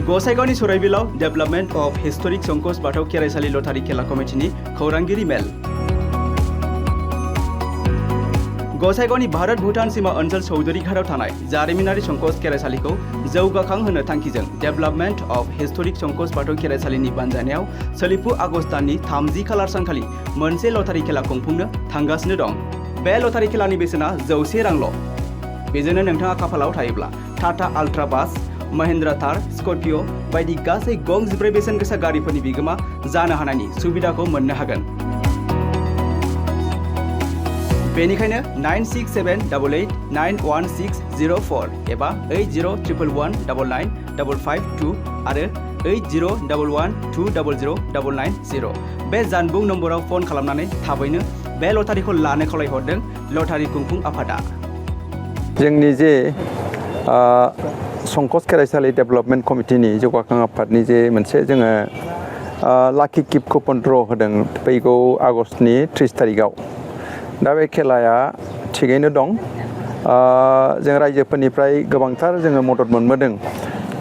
गसाइगावनि सराइबिलाव development of historic Sankosh Bathou खेराइसालि लटारि खेला कमिटिनि खौरांगिरि मेल। गसाइगावनि भारत भूटान सीमा ओनसोल चौधुरीघाटआव थानाय जारिमिनारि संकोश खेराइसालिखौ जौगाखां होनो थांखिजों डेभलपमेन्ट अफ हिस्टोरिक संकोश बाथौ खेराइसालिनि बानजायनायाव सोलिफु आगस्ट दाननि 30 खालार सानखालि मोनसे लटारि खेला खुंफुंनो थांगासिनो दं। बे लटारि खेलानि बेसेना 100 रांल'। बेजोंनो नोंथाङा खाफालाव थायोब्ला टाटा आल्ट्रा बास, महिन्द्रा थार, स्कर्पिय' बायदि गासै गं 14 बेसेन गोसा गारिफोरनि बिगोमा जानो हानायनि सुबिदाखौ मोननो हागोन। बेनिखायनो 9678891604 एबा 8011199552 आरो 8011200990 बे जानबुं नम्बराव फन खालामनानै थाबैनो बे लटारिखौ लानो खावलायहरदों लटारि खुंफुं आफादा। जोंनि जे संकोश खेराइसालि डेभलपमेन्ट कमिटिनि जौगाखां आफादनि जे मोनसे जोङो लाकी गिफ्ट कुपन ड्र होदों फैगौ आगस्टनि 30 तारिखआव। दा बे खेलाया थिगैनो दं। जों रायजोफोरनिफ्राय गोबांथार जोङो मदद मोनबोदों।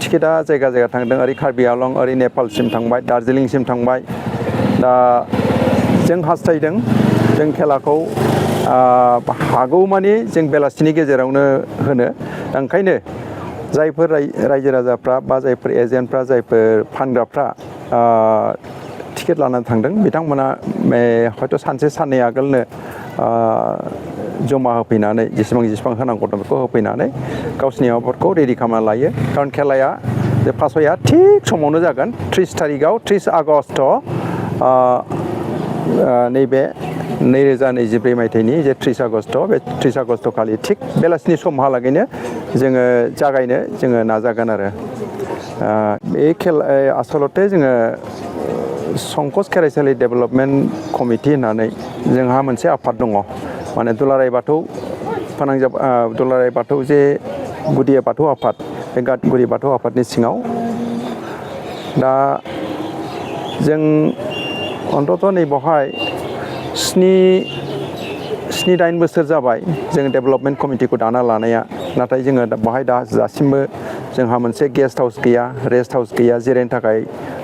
टिकेटआ जायगा जायगा थांदों, ओरै कार्बि आलं, ओरै नेपालसिम थांबाय, दार्जिलिंसिम थांबाय। दा जों हास्थायदों जों खेलाखौ हागौमानि जों बेलासिनि गेजेरावनो होनो। ओंखायनो जायफोर रायजो राजाफ्रा बा जायफोर एजेन्टफ्रा, जायफोर फानग्राफ्रा टिकेट लानानै थांदों बिथांमोना हयथ' सानसे साननै आगोलनो जमा होफैनानै जेसेबां होनांगौ दं बेखौ होफैनानै गावसिनि माबाफोरखौ रेडि खालामना लायो। खारन खेलाया जे फासया थिग समावनो जागोन 30 तारिखआव 30 आगस्ट नैबे 2024 मायथाइनि जे 30 आगस्ट बे 30 आगस्ट खालि थिग बेलासिनि समहालागैनो जोङो जागायनो जोङो नाजागोन आरो बे खेला आसलते जोङो संकोश खेराइसालि डेभलपमेन्ट कमिटि होननानै जोंहा मोनसे आफाद दङ। माने दुलाराय बाथौ फोनांजाब दुलाराय बाथौ जे गुदि बाथौ आफाद, बे गुदि बाथौ आफादनि सिङाव दा जों अन्तत नैबावहाय 7-8 बोसोर जाबाय जों डेभलपमेन्ट कमिटिखौ दाना लानाया। नाथाय जोङो बाहाय दासिमबो जोंहा मोनसे गेस्ट हाउस गैया, रेस्ट हाउस गैया, जिरायनो थाखाय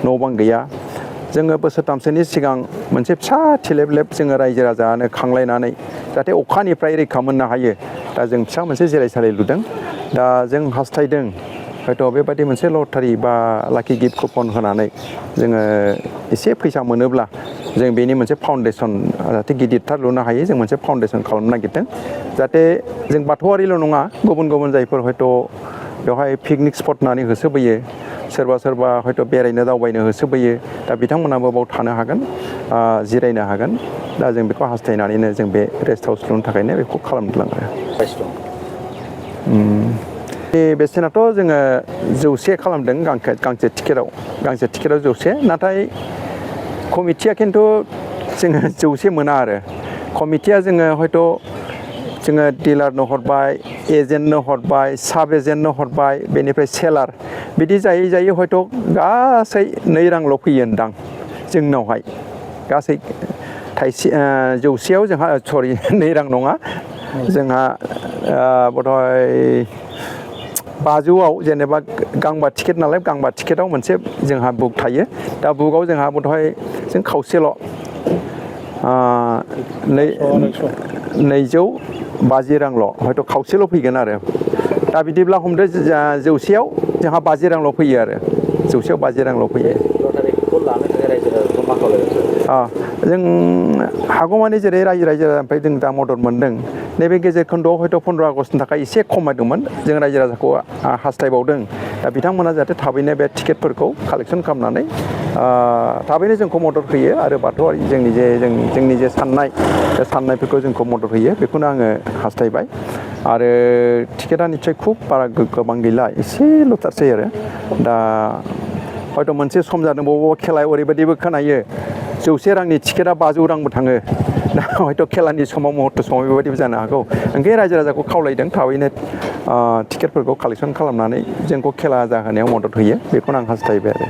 न' बां गैया। जोङो बोसोरथामसोनि सिगां मोनसे फिसा थिलेबलेब जोङो रायजो राजानो खांलायनानै जाहाथे अखानिफ्राय रैखा मोननो हायो, दा जों फिसा मोनसे जिरायसालि लुदों। दा जों हास्थायदों हयथ' बेबायदि मोनसे लटारि बा लाकी गिफ्ट कुपन होनानै जोङो एसे फैसा मोनोब्ला जों बेनि मोनसे फाउन्डेसन जाहाथे गिदिरथार लुनो हायो। जों मोनसे फाउन्डेसन खालामनो नागिरदों जाहाथे जों बाथौआरिल' नङा, गुबुन गुबुन जायफोर हयथ' बेवहाय पिकनिक स्पट होननानै होसोबोयो, सोरबा हयथ' बेरायनो दावबायनो होसोबोयो, दा बिथांमोनाबो बाव थानो हागोन, जिरायनो हागोन। दा जों बेखौ हास्थायनानैनो जों बे रेस्ट हाउस लुनो थाखायनो बेखौ खालामदों आरो बे बेसेनाथ' जोङो 100 खालामदों गांसे टिकेटाव 100। नाथाय कमिटिया खिन्थु जोङो 100 मोना आरो कमिटिया जोङो हयथ' जोङो डिलारनो हरबाय, एजेन्टनो हरबाय, साब एजेन्टनो हरबाय, बेनिफ्राय सेलार बिदि जायै हयथ' गासै 2 रांल' फैयोदां जोंनावहाय। गासै 100आव जोंहा 2 रां नङा, जोंहा बधय 500आव जेनेबा गांबा टिकेट नालाय, गांबा टिकेटाव मोनसे जोंहा बुक थायो। दा बुकआव जोंहा बधय जों खावसेल' 250 रांल' हयथ' खावसेल' फैगोन आरो। दा बिदिब्ला हमदो 100आव जोंहा 50 रांल' फैयो आरो 100आव 50 रांल' फैयो। जों हागौमानि जेरै रायजो राजानिफ्राय जों दा मदद मोनदों, नैबे गेजेर खोन्दोआव हयथ' 15 आगस्टनि थाखाय एसे खमायदोंमोन। जों रायजो राजाखौ हास्थायबावदों दा बिथांमोना जाहाथे थाबैनो बे टिकेटफोरखौ कालेक्सन खालामनानै थाबैनो जोंखौ मदद होयो आरो बाथौआरि जोंनि जे साननाय, बे साननायफोरखौ जोंखौ मदद होयो, बेखौनो आङो हास्थायबाय। आरो टिकेटआ निस्सय खुब बारा गोबां गैला, एसेल'थारसै आरो दा हयथ' मोनसे सम जादों बबेबा खेलायाव ओरैबायदिबो खोनायो 100 रांनि टिकेटआ 500 रांबो थाङो। दा हयथ' खेलानि समाव मुहुर्त समाव बेबायदिबो जानो हागौ। ओंखायनो रायजो राजाखौ खावलायदों थाबैनो टिकेटफोरखौ कालेक्सन खालामनानै जोंखौ खेला जाहोनायाव मदद होयो, बेखौनो आं हास्थायबाय आरो।